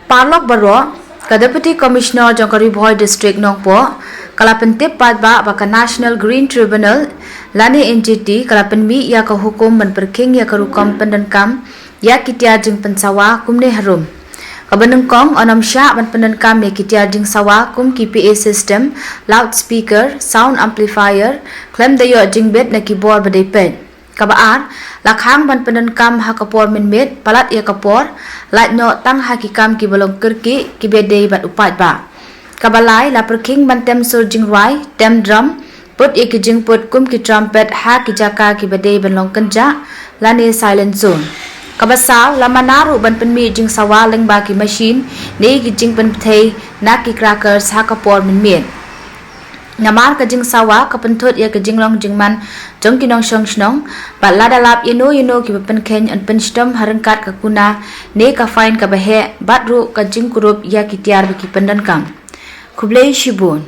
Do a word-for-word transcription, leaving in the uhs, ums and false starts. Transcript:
Paralok baroh, ka Deputy Commissioner jong ka Ri Bhoi District Nongpoh ka la pyntip paidbah ba ka National Green Tribunal lane N G T ka la pynmih ïa ka hukum ban pyrkhing ïa ka rukom pyndonkam ïa ki tiar jingpynsawa kumne harum. Kaba nyngkong yn ym shah ban pyndonkam ïa ki tiar jingsawa kum ki P A system, loudspeaker, sound amplifier, khlem da ïoh jingbit na ki bor ba dei peit. Kaba ar, la khang ban pyndonkam ha ka por mynmiet, palat ïa ka por, lait noh tang ha ki kam kiba long kyrkieh, kiba dei bad u paidbah. Kaba lai, la pyrkhing ban tem sur jingrwai, tem drum, put ïa ki jingput kum ki trumpet ha ki jaka kiba dei ban long kynjah lane silent zone. Kaba saw, la mana ruh ban pynmih jingsawa lyngba ki machine ne ki jingpynpthei na ki crackers ha ka por mynmiet. Namar ka jingsawa ka pynthut ïa ka jinglong jingman jong ki nongshong shnong, bad lada lap ïano ïano kiba pynkheiñ yn pynshitom ha ryngkat ka kuna ne ka fine kaba heh bad ruh ka jingkurup ïa ki tiar ba ki pyndonkam. Khublei shibun.